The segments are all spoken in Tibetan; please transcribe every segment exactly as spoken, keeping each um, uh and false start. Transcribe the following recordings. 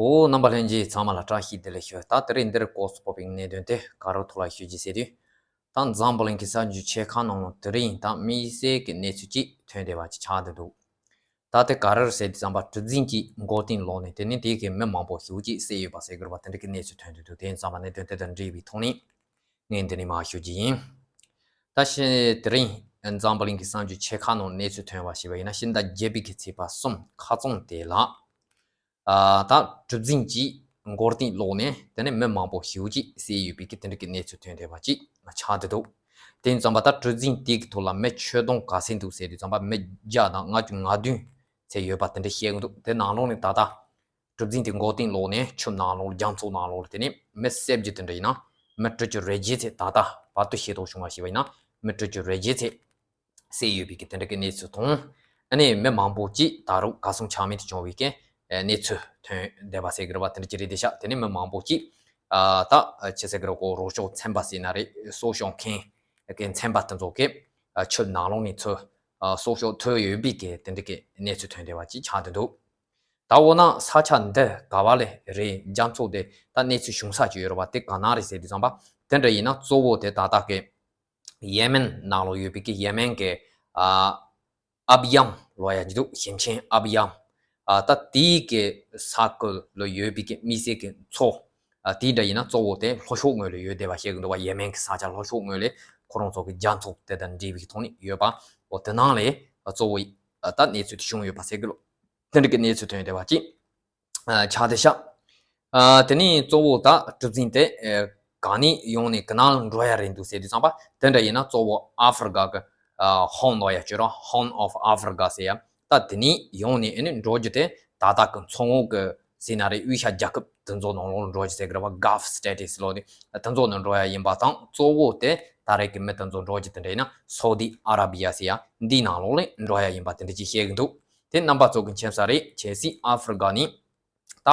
འོ། རྣམ་པ་ལྷན་རྒྱས་ཚང་མ་ལ་བཀྲ་ཤིས་བདེ་ལེགས་ཞུ། ད་དེ་རིང་འདིར་སྐོར་སུ་སྤོབས་པའི་གནད་དོན་དེ་ག་རུ་ཐུག་ལ་ཞུ་རྒྱུ་ཟེར་དུས། ད་འཛམ་བུ་གླིང་གི་ས་འཇུ་ཆེ་ཁག་ནང་ལ་དེ་རིང་ད་དམིགས་བསལ་གྱི་གནས་ཚུལ་ཅིག་ཐོན་བསྡད་པ་ཅིག་ཆགས་བསྡད་འདུག་ད་དེ་ག་རེ་རེད་ཟེར་དུས་ཙམ་པ་གྲུ་གཟིངས་ཀྱི་མགོ་རྟིང་སློག་ནས་དེ་ནས་དེ་གའི་མི་མང་པོ་ཞེ་པོ་ཅིག་བསད་ཡོད་པ་ཟེར་དགོས་པ་དེ་འདྲ་གི་གནས་ཚུལ་ཐོན་བསྡད་འདུག་དེ་ཡིན་ཙམ་པ་གནད་དོན་དེ་དང་འབྲེལ་བའི་ཐོག་ནས་ངས་འདི་ནས་མར་ཞུ་རྒྱུ་ཡིན། ད་ཤི་དེ་རིང་འཛམ་བུ་གླིང་གི་ས་འཇུ་ཆེ་ཁག་ནང་གནས་ཚུལ་ཐོན་པ་ཞེས་པ་ཡིན་ན། ཕྱི་ཟླ་བརྒྱད་པའི་གི་ཚེས་པ་གསུམ་ཁ་རྩང་དེ་ལ། ཨ། ད་གྲུ་གཟིངས་ཀྱི་མགོ་རྟིང་སློག་ནས་དེ་ནས་མི་མང་པོ་ཞེ་པོ་ཅིག་བསད་ཡོད་པའི་གི་དེ་འདྲ་གི་གནས་ཚུལ་ཐོན་བསྡད་པ་ཅིག་ཆགས་བསྡད་འདུག་དེ་ཡིན་ཙམ་པ་ད་གྲུ་གཟིངས་དེ་གི་ཐོག་ལ་མི་ཁྱོན་བསྡོམས་ག་ཚད་འདུག་ཟེར་དུས་ཙམ་པ་མི་བརྒྱ་དང་ལྔ་བཅུ་ང་བདུན་ཚད་ཡོད་པ་དེ་འདྲ་བཤད་གི་འདུག་དེ་ནང་ལོགས་ནས་ད་ལྟ་གྲུ་གཟིངས་དེ་མགོ་རྟིང་སློག་ནས་ཆུ་ནང་ལོགས་རྒྱ་མཚོ་ནང་ལོགས་དེ་ནས་མི་བསད་རྒྱུ་དེ་འདྲ་ཡིན་ན་མི་དྲུག་ཅུ་རེ་བརྒྱད་ཚད། ད་ལྟ་བར་དུ་ཤེས་རྟོགས་བྱུང་བ་ཞིག་ཡིན་ན་མི་དྲུག་ཅུ་རེ་བརྒྱད་ཚད་བསད་ཡོད་པའི་གི་དེ་འདྲ་གི་གནས་ཚུལ་དང་། ཨ་ནི་མི་མང་པོ་ཅིག་ད་རུང་གར་སོང་ཆ་མེད་དུ་བྱུང་བའི་གི་གནས་ཚུལ་ཐོན་བསྡད་པ་ཟེར་གི་རེད་པ། དེ་འདྲ་ཅིག་རེད་དེ་ཤག་དེ་ནས་མི་མང་པོ་ཅིག་ཨ། ད་ཅི་ཟེར་གི་རེད་གོ། རོགས་སྐྱོར་ཚན་པ་ཟེར་ན་རེད། སྲོག་སྐྱོབ་མཁན་གི་ཚན་པ་དེ་ཚོ་གིས་ཨ། ཆུ་ནང་ལོགས་ནས་ཚུར་ཨ། སྲོག་སྐྱོབ་ཐུབ་ཡོད་པའི་གི་དེ་འདྲ་གི་གནས་ཚུལ་ཐོན་བསྡད་པ་ཅིག་ཆགས་བསྡད་འདུག་ད་འོ་ན་ས་ཆ་འདི་ག་བ་ལ་རེད། རྒྱ་མཚོ་དེ་ད་གནས་ཚུལ་བྱུང་ས་ཅིག་ཡོད་རེད་པ། དེ་ག་ན་རེད་ཟེར་དུས་ཙམ་པ་དེ་འདྲ་ཡིན་ན་གཙོ་བོ་དེ་ད་ལྟ་གི་ཡེ་མེན་ནང་ལོགས་ཡོད་པའི་གི་ཡེ་མེན་གི་ཨ། ཨབ་ཡམ་ལབ་ཡ་ཅིག་འདུག་ཞིང་ཆེན་ཨབ་ཡམ། ཨ། ད་དེའི་གི་ས་ཁུལ་ལ་ཡོད་པའི་གི་དམིགས་བསལ་གི་མཚོ། ཨ། དེ་འདྲ་ཡིན་ན་གཙོ་བོ་དེ་ལྷོ་ཕྱོགས་ངོས་ལ་ཡོད་བསྡད་པ་ཤེས་གི་འདུག་པ། ཡེ་མེན་གི་ས་ཆ་ལྷོ་ཕྱོགས་ངོས་ལ་ཁོ་རང་ཚོ་གི་རྒྱ་མཚོ་དེ་དང་འབྲེལ་བའི་ཐོག་ནས་ཡོད་པ། འོ། དེ་ནང་ལ་གཙོ་བོ་ད་གནས་ཚུལ་དེ་བྱུང་ཡོད་པ་ཟེར་གི་ལོ། དེ་འདྲ་གི་གནས་ཚུལ་ཐོན་བསྡད་པ་ཅིག་ཨ། ཆགས་བསྡད་ཤག་ཨ། དེ་ནས་གཙོ་བོ་ད་གྲུ་གཟིངས་དེ་ཨ། གང་ནས་ཡོང་ནས་ག་ན་ལ་འགྲོ་ཡ་རེད་འདུག་ཟེར་དུས་ཙམ་པ་དེ་འདྲ་ཡིན་ན་གཙོ་བོ་ཨ་ཧྥི་རི་ཀ་གི་ཨ། ཧོན་ལབ་ཡ་ཅིག་ཡོད་རེད། Horn of Africa ཟེར་ཡ། ད་དེ་ནས་ཡོང་ནས་ཨ་ནི་འགྲོ་རྒྱུ་དེ་ད་ལྟ་གི་མཚོ་ངོགས་གི་ཟེར་ན་རེད། དབུས་ཤར་རྒྱལ་ཁབ་དེ་ཚོ་ནང་ལོགས་ལ་འགྲོ་རྒྱུ་ཟེར་གི་རེད་པ། Gulf States ལབ་ནས་དེ་ཚོ་ནང་འགྲོ་ཡ་ཡིན་པ་དང་། གཙོ་བོ་དེ་ད་རེས་ཀྱི་མི་དེ་ཚོ་འགྲོ་རྒྱུ་དེ་འདྲ་ཡིན་ན་Saudi Arabia ཟེར་ཡ་འདིའི་ནང་ལོགས་ལ་འགྲོ་ཡ་ཡིན་པ་དེ་འདྲ་ཅིག་བཤད་གི་འདུག་དེ་རྣམ་པ་ཚོ་གི་མཁྱེན་ས་རེད། གལ་སྲིད་ཨ་ཧྥི་རི་ཀ་ནས་ད་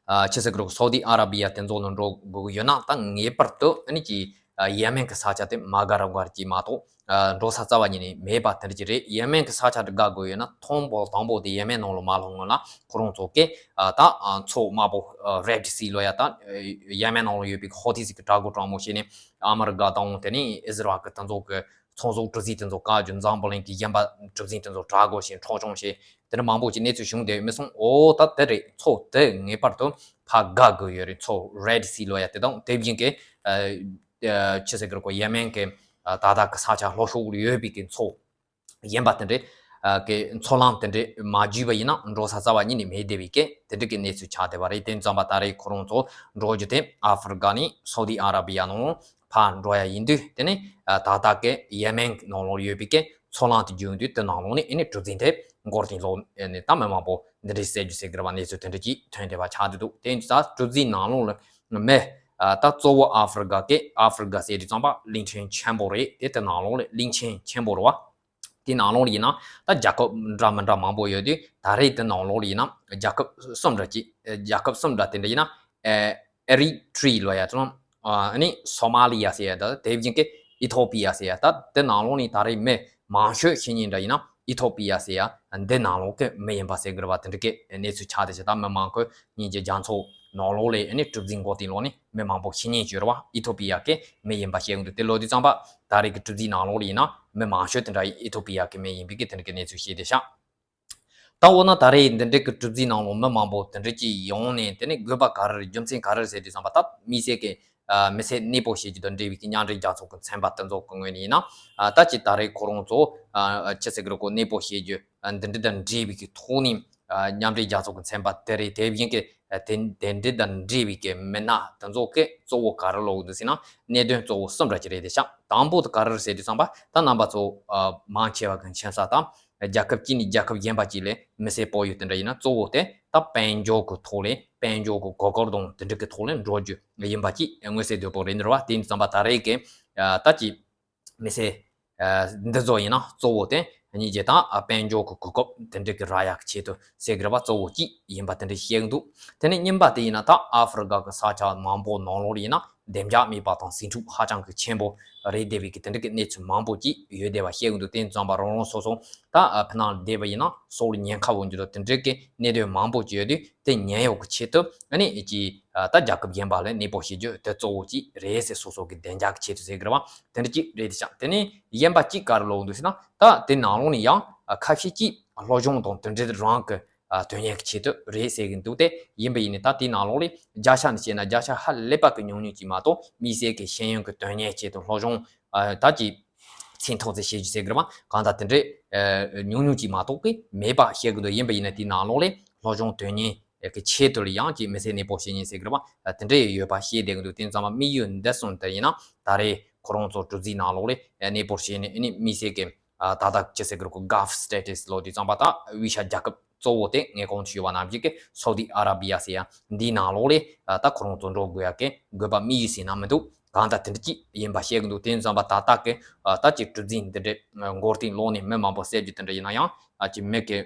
ཨ། ཆི་ཟེར་གི་རེད། Saudi Arabia དེ་ཚོ་ནང་འགྲོ་དགོས་ཀྱི་ཡོད་ན་ད་ངེས་པར་དུ་ཨ་ནི་ཅིག་ཨ། ཡེ་མེན་གི་ས་ཆ་དེ་མ་དགའ་རང་དགའ་ཅིག་མ་གཏོགས་ཨ། འགྲོ་ས་རྩ་བ་ཉིད་ནས་མེད་པ་དེ་འདྲ་ཅིག་རེད། ཡེ་མེན་གི་ས་ཆ་དེ་དགའ་དགོས་ཡོད་ན་ཐོག་མ་དང་པོ་དེ་ཡེ་མེན་ནང་ལ་མ་ལྷུང་སྔོན་ལ་ཁོ་རང་ཚོ་གིས་ཨ། ད་ཨ། མཚོ་དམར་པོ་ཨ། Red Sea ལབ་ཡ། ད་ཡེ་མེན་ནང་ལ་ཡོད་པའི་ཧོ་ཐི་སི་གི་དྲག་པོ་དྲག་མོ་བྱས་ནས་ཨ་མི་རི་ཀ་དང་དེ་ནས་ཨི་ཟི་རལ་གི་དེ་ཚོ་གི་ཚོང་ཟོག་གྲུ་གཟིངས་དེ་ཚོ་བཀག་རྒྱུ། འཛམ་བུ་གླིང་གི་གཞན་པ་གྲུ་གཟིངས་དེ་ཚོ་དྲག་པོ་བྱས་འཕྲོག་བཅོམ་བྱས། དེ་འདྲ་མང་པོ་ཅིག་གནས་ཚུལ་བྱུང་བསྡད་མི་སོང་། འོ། ད་དེ་རེད། མཚོ་དེ་ངེས་པར་དུ་ཕར་དགའ་དགོས་ཡོད་རེད། མཚོ་Red Sea ལབ་ཡ་དེ་དང་། དེ་བཞིན་གི་ཨ། ཨ། ཆི་ཟེར་གི་རེད་གོ། ཡེ་མེན་གི་ཨ། ད་ལྟ་གི་ས་ཆ་ལྷོ་ཕྱོགས་ལ་ཡོད་པའི་གི་མཚོ་གཞན་པ་དེ་འདྲ་ཨ། གི་མཚོ་གླང་དེ་འདྲ་མ་བརྒྱུད་པ་ཡིན་ན་འགྲོ་ས་རྩ་བ་ཉིད་ནས་མེད་བསྡད་པའི་གི་དེ་འདྲ་གི་གནས་ཚུལ་ཆགས་བསྡད་པ་རེད། དེ་ཙམ་པ་ད་རེས་ཁོ་རང་ཚོ་འགྲོ་རྒྱུ་དེ་ཨ་ཧྥི་རི་ཀ་ནས་Saudi Arabia ནང་ཕར་འགྲོ་ཡ་ཡིན་དུས། དེ་ནས་ཨ། ད་ལྟ་གི་ཡེ་མེན་ནང་ལོགས་ཡོད་པའི་གི་མཚོ་གླང་དེ་བརྒྱུད་དུས་དེ་ནང་ལོགས་ནས་ཨ་ནི་གྲུ་གཟིངས་དེ་མགོ་རྟིང་སློག་ནས་ད་མི་མང་པོ་འདི་འདྲའི་བསད་རྒྱུ་ཟེར་གི་རེད་པ། གནས་ཚུལ་དེ་འདྲ་ཅིག་ཐོན་བསྡད་པ་ཆགས་བསྡད་འདུག་དེ་ཡིན་ཙང་གྲུ་གཟིངས་ནང་ལོགས་ལ་མི་ཨ། ད་གཙོ་བོ་ཨ་ཧྥི་རི་ཀ་གི། ཨ་ཧྥི་རི་ཀ་ཟེར་དུས་ཙམ་པ་གླིང་ཕྲན་ཆེན་པོ་རེད། དེ་དེ་ནང་ལོགས་ལ་གླིང་ཆེན་ཆེན་པོ་རེད་པ། དེ་ནང་ལོགས་ལ་ཡིན་ན་ད་རྒྱལ་ཁབ་འདྲ་མི་འདྲ་མང་པོ་ཡོད་དུས། ད་རེས་དེ་ནང་ལོགས་ལ་ཡིན་ན་རྒྱལ་ཁབ་གསུམ་འདྲ་ཅིག་རྒྱལ་ཁབ་གསུམ་འདྲ་དེ་འདྲ་ཡིན་ན་ཨ། ཨེ་རི་ཊི་རི་ལབ་ཡ་དང་། ཨ་ནི་སོ་མ་ལི་ཡ་ཟེར་ཡ། ད་དེ་བཞིན་གི་ཨི་ཐོ་པི་ཡ་ཟེར་ཡ། ད་དེ་ནང་ལོགས་ནས་ད་རེས་མི་མང་ཤོས་ཤི་མཁན་འདྲ་ཡིན་ན་ཨི་ཐོ་པི་ཡ་ཟེར་ཡ་འདི་ནང་ལོགས་གི་མི་ཡིན་པ་ཟེར་གི་རེད་པ། དེ་འདྲ་གི་གནས་ཚུལ་ཆགས་བསྡད་ཤག་ད་མི་མང་པོ་ཉིན་གྱི་རྒྱ་མཚོ་ནང་ལོགས་ལ་ཨ་ནི་གྲུ་གཟིངས་མགོ་རྟིང་སློག་ནས་མི་མང་པོ་ཤི་མཁན་ཅིག་ཡོད་རེད་པ། ཨི་ཐོ་པི་ཡ་གི་མི་ཡིན་པ་བཤད་གི་འདུག་དེ་ལབ་དུས་ཙམ་པ་ད་རེས་ཀྱི་གྲུ་གཟིངས་ནང་ལོགས་ལ་ཡིན་ན་མི་མང་ཤོས་དེ་འདྲ་ཨི་ཐོ་པི་ཡ་གི་མི་ཡིན་པའི་གི་དེ་འདྲ་གི་གནས་ཚུལ་བཤད་བསྡད་ཤག་ད་འོ་ན་ད་རེས་འདི་འདྲའི་གི་གྲུ་གཟིངས་ནང་ལོགས་མི་མང་པོ་དེ་འདྲ་ཅིག་ཡོང་ནས། དེ་ནས་དགོས་པ་ག་རེ་རེད། རྒྱུ་མཚན་ག་རེ་རེད་ཟེར་དུས་ཙམ་པ། ད་དམིགས་བསལ་གྱི་ཨ། མི་སེར་གནས་སྤོ་བྱེད་རྒྱུ་དང་འབྲེལ་བའི་གི་མཉམ་འབྲེལ་རྒྱལ་ཚོགས་ཀྱི་ཚན་པ་དེ་ཚོ་གི་ངོས་ནས་ཡིན་ན། ཨ། ད་ཅིག་ད་རེས་ཁོ་རང་ཚོ་ཨ། ཆི་ཟེར་གི་རེད་གོ། གནས་སྤོ་བྱེད་རྒྱུ་ཨ། འདི་འདྲ་དང་འབྲེལ་བའི་གི་ཐོག་ནས་ཨ། མཉམ་འབྲེལ་རྒྱལ་ཚོགས་ཀྱི་ཚན་པ་དེ་རེད། དེ་བཞིན་གྱི་ཨ། དེ་དེ་འདྲ་དང་འབྲེལ་བའི་གི་མི་སྣ་དེ་ཚོ་གིས་གཙོ་བོ་ག་རེ་ལབ་འདུག་ཟེར་ན། གནད་དོན་གཙོ་བོ་གསུམ་འདྲ་ཅིག་རེད་དེ་ཤག་དང་པོ་དེ་ག་རེ་རེད་ཟེར་དུས་ཙམ་པ། ད་རྣམ་པ་ཚོ་ཨ། མང་ཆེ་བ་གི་མཁྱེན་ས་དང་། རྒྱལ་ཁབ་གཅིག་ནས་རྒྱལ་ཁབ་གཞན་པ་གཅིག་ལ་མི་སེར་སྤོ་ཡུལ་དེ་འདྲ་ཡིན་ན། གཙོ་བོ་དེ་ད་དཔལ་འབྱོར་གྱི་ཐོག་ལས། དཔལ་འབྱོར་གྱི་གོ་སྐབས་དང་དེ་འདྲ་གི་ཐོག་ལས་འགྲོ་རྒྱུ་ཡིན་པ་ཅིག་མངོན་གསལ་དོད་པོ་རེད་འདུག་པ། དེ་ཡིན་དུས་ཙམ་པ་ད་རེས་ཀྱི་ཨ། ད་ཅིག་མི་སེར་ཨ། འདི་ཚོ་ཡིན་ན་གཙོ་བོ་དེ་གཉིས་ཀྱི་ད་ཨ། དཔལ་འབྱོར་གྱི་གོ་སྐབས་དེ་འདྲ་གི་རག་ཡག་གི་ཆེད་དུ་ཟེར་གི་རེད་པ། གཙོ་བོ་གཅིག་ཡིན་པ་དེ་འདྲ་བཤད་གི་འདུག་དེ་ནས་གཉིས་པ་དེ་ཡིན་ན། ད་ཨ་ཧྥི་རི་ཀ་གི་ས་ཆ་མང་པོ་ནང་ལོགས་ལ་ཡིན་ན། བདེ་འཇགས་མེད་པ་དང་ཟིང་འཁྲུག་ཧ་ཅང་གི་ཆེན་པོ་རེད་བསྡད་པའི་གི་དེ་འདྲ་གི་གནས་ཚུལ་མང་པོ་ཅིག་ཡོད་བསྡད་པ་ཤེས་ཀྱི་འདུག་དེ་ཙམ་པ་རང་རང་སོ་སོ་ད་ཕི་ནང་བསྡད་པ་ཡིན་ན་སྲོག་ལ་ཉེན་ཁ་འོང་རྒྱུ་དང་དེ་འདྲ་གི་གནད་དོན་མང་པོ་ཅིག་ཡོད་དུས་དེ་ཉེན་གཡོལ་གྱི་ཆེད་དུ་ཨ་ནི་ཅིག་ད་རྒྱལ་ཁབ་གཞན་པ་ལ་གནས་སྤོ་བྱེད་རྒྱུ་དེ་གཙོ་བོ་ཅིག་རེད་ཟེར། སོ་སོ་གི་བདེ་འཇགས་ཀྱི་ཆེད་དུ་ཟེར་གི་རེད་བ། དེ་འདྲ་ཅིག་རེད་དེ་ཤག་དེ་ནས་གཞན་པ་ཅིག་ག་རེ་ལབ་འདུག་ཟེར་ན། ད་དེ་ནང་ལོགས་ནས་ཡང་ཁ་ཤས་ཅིག་སློབ་སྦྱོང་དང་དེ་འདྲ་རང་གི་དོན་གཉེར་གྱི་ཆེད་དུ་རེད་ཟེར་གི་འདུག་དེ་ཡིན་པ་ཡིན་ནའི་ད་དེའི་ནང་ལོགས་ལས་བརྒྱ་ཆ་ནས་བཤད་ན་བརྒྱ་ཆ་ཧ་ལས་པ་གི་ཉུང་ཉུང་ཅིག་མ་གཏོགས་དམིགས་བསལ་གྱི་ཤེས་ཡོན་གྱི་དོན་གཉེར་ཆེད་དུ་སློབ་སྦྱོང་ད་ཅིག་མཚན་ཐོགས་ཚེ་བྱེད་རྒྱུ་ཟེར་གི་རེད་བ། གང་ལྟར་དེ་འདྲས་ཉུང་ཉུང་ཅིག་མ་གཏོགས་ཀྱི་མེད་པ་བཤད་གི་འདུག་ཡིན་པ་ཡིན་ན་དེའི་ནང་ལོགས་ལས་སློབ་སྦྱོང་དོན་གཉེར་གི་ཆེད་དུ་ལ་ཡང་ཅིག་མི་སེར་གནས་སྤོ་བྱེད་མཁན་ཟེར་གི་རེད་བ། དེ་འདྲས་ཡོད་པ་ཤེས་བསྡད་གི་འདུག་དེ་ཙམ་པ་དམིགས་ཡུལ་འདི་གསུམ་དེ་ཡིན་ན་ད་རེས་ཁོ་རང་ཚོ་གྲུ་འཛིན་ནང་ལོགས་ལས་གནས་སྤོ་བྱས་ནས་ཨ་ནི་དམིགས་བསལ་གྱི་ད་ལྟ་ཅི་ཟེར་གི་རེད་གོ། Gulf States ལོ་དེ་ཙམ་པ་ད་དབུས་ཤར་རྒྱལ་ཁབ་གཙོ་བོ་དེ་ངས་གོང་དུ་ཞུས་པ་ནང་བཞིན་གྱི་སའུ་དི་ཨ་ར་བི་ཡ་ཟེར་ཡ་འདིའི་ནང་ལོགས་ལས་ད་ཁོ་རང་ཚོ་འགྲོ་དགོས་ཡ་གི་དགོས་པ་དམིགས་ཡུལ་ཟེར་ན་མི་འདུག་གང་ལྟར་དེ་འདྲ་ཅིག་ཡིན་པ་བཤད་གི་འདུག་དེ་ཙམ་པ་ད་ལྟ་གི་ད་ཅིག་གྲུ་འཛིན་འདི་འདྲས་མགོ་རྟིང་སློག་ནས་མི་མང་པོ་བསད་རྒྱུ་དེ་འདྲ་ཡིན་ན་ཡང་ཅིག་མི་གི་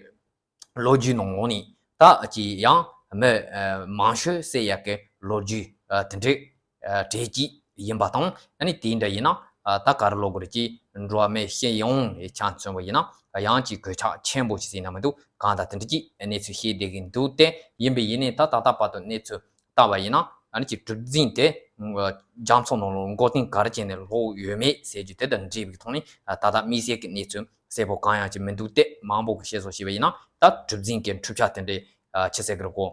ལོ་རྒྱུས་ནང་ལོགས་ནས་ད་ཅིག་ཡང་མི་མང་ཤོས་བསད་ཡ་གི་ལོ་རྒྱུས་དེ་འདྲས་གྲས་ཅིག་ཡིན་པ་དང་། ཨ་ནི་དེ་འདྲ་ཡིན་ན་ད་ག་རེ་ལབ་དགོས་རེད། ཅིག་འགྲོ་བ་མི་སྤྱི་ཡོངས་ཆ་མཚོན་པ་ཡིན་ན་ཡང་ཅིག་གོད་ཆག་ཆེན་པོ་ཞིག་ཟིན་ན་མི་འདུག་གང་ལྟར་དེ་འདྲ་ཅིག་གནས་ཚུལ་ཤེས་བསྡད་ཀྱི་འདུག་དེ་ཡིན་པ་ཡིན་ནའི་ད་ད་ལྟ་བར་དུ་གནས་ཚུལ་ལྟ་བ་ཡིན་ན་ཨ་ནི་ཅིག་གྲུ་འཛིན་དེ་རྒྱ་མཚོ་ནང་ལ་མགོ་རྟིང་ག་རེ་བྱས་ནས་ལོག་ཡོད་མེད་ཟེར་རྒྱུ་དེ་དང་འབྲེལ་བའི་ཐོག་ནས་ད་ལྟ་དམིགས་བསལ་གྱི་གནས་ཚུལ་གསལ་པོ་གང་ཡང་ཅིག་མི་འདུག་སྟེ། མང་པོ་གི་བཤད་སྲོལ་བྱས་པ་ཡིན་ན་ད་གྲུ་འཛིན་གྱི་འཕྲུལ་ཆས་དེ་འདྲའི་ཆི་ཟེར་གི་རེད་གོ།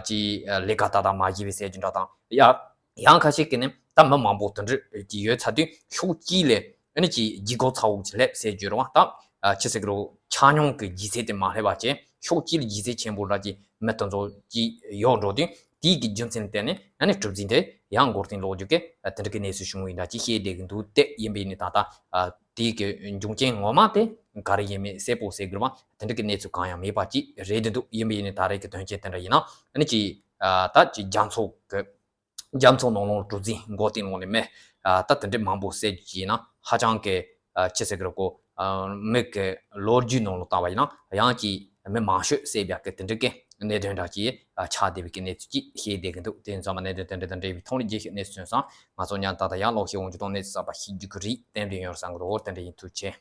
ཅིག་ལས་ཀ་ཏག་ཏག་མ་བྱས་པའི་ཟེར་རྒྱུ་འདྲ་དང་། ཡ་ཡང་ཁ་ཤས་ཀྱིས་ནི་ད་མི་མང་པོ་དེ་འདྲ་ཅིག་ཡོད་ཚར་དུས་ཕྱོགས་གཅིག་ལས་ཨ་ནི་ཅིག་ལྗིད་ཁོག་ཚ་བོ་ཅིག་སླེབས་ཟེར་རྒྱུ་རེད་བ། ད་ཆི་ཟེར་གི་རེད་གོ། ཆ་སྙོམས་ཀྱི་ལྗིད་ཚད་དེ་མ་སླེབས་པ་བྱས་ཕྱོགས་གཅིག་ལ་ལྗིད་ཚད་ཆེན་པོ་འདྲ་ཅིག་མི་དེ་ཚོ་ཅིག་ཡོད་འགྲོ་དུས། དེའི་གི་རྒྱུ་མཚན་བརྟེན་ནས་ཨ་ནི་གྲུ་འཛིན་དེ་ཡང་མགོ་རྟིང་སློག་རྒྱུ་གི་དེ་འདྲ་གི་གནས་ཚུལ་བྱུང་བའི་འདྲ་ཅིག་བཤད་བསྡད་ཀྱི་འདུག་སྟེ། ཡིན་པ་ཡིན་ནའི་ད་ལྟ་དེའི་གི་འབྱུང་རྐྱེན་ངོ་མ་དེ་ག་རེ་ཡིན་མིན་གསལ་པོ་གསལ་གི་རེད་བ། དེ་འདྲ་གི་གནས་ཚུལ་གང་ཡང་མེད་པ་ཅིག་རེད་འདུག་ཡིན་པ་ཡིན་ནའི་ད་རེས་ཀྱི་དོན་རྐྱེན་དེ་འདྲ་ཡིན་ན་ཨ་ནི་ཅིག་ད་ཅིག་རྒྱ་མཚོ་གི་རྒྱ་མཚོ་ནང་ལོགས་གྲུ་འཛིན་མགོ་རྟིང་སློག་ནས་མི་ད་དེ་འདྲ་མང་པོ་བསད་རྒྱུ་ཡིན་ན་ཧ་ཅང་གི་ཆི་ཟེར་གི་རེད་གོ། མི་གི་ལོ་རྒྱུས་ནང་ལ་བལྟ་བ་ཡིན་ན་ཡང་ཅིག་མི་མང་ཤོས་བསད་པའི་གི་དེ་འདྲ་གི་གནད་དོན་འདྲ་ཅིག་ཆགས་བསྡད་པའི་གི་གནས་ཚུལ་ཅིག་བཤད་བསྡད་ཀྱི་འདུག་དེ་ཙམ་པ་གནད་དོན་དེ་འདྲ་དང་འབྲེལ་བའི་ཐོག་ནས་རྒྱས་ཤོས་གནས་ཚུལ་སོང་ཙང་ང་ཚོ་ཉན་ད་ལྟ་ཡང་ལོག་ཤེས་འོང་རྒྱུ་དང་གནས་ཚུལ་གསར་པ་ཤེས་རྒྱུ་གི་རིགས་གཏན་འབྲས་ཡོང་བསམ་གི་འདུག་དེ་འདྲ་ཡིན། ཐུགས་རྗེ་ཆེ།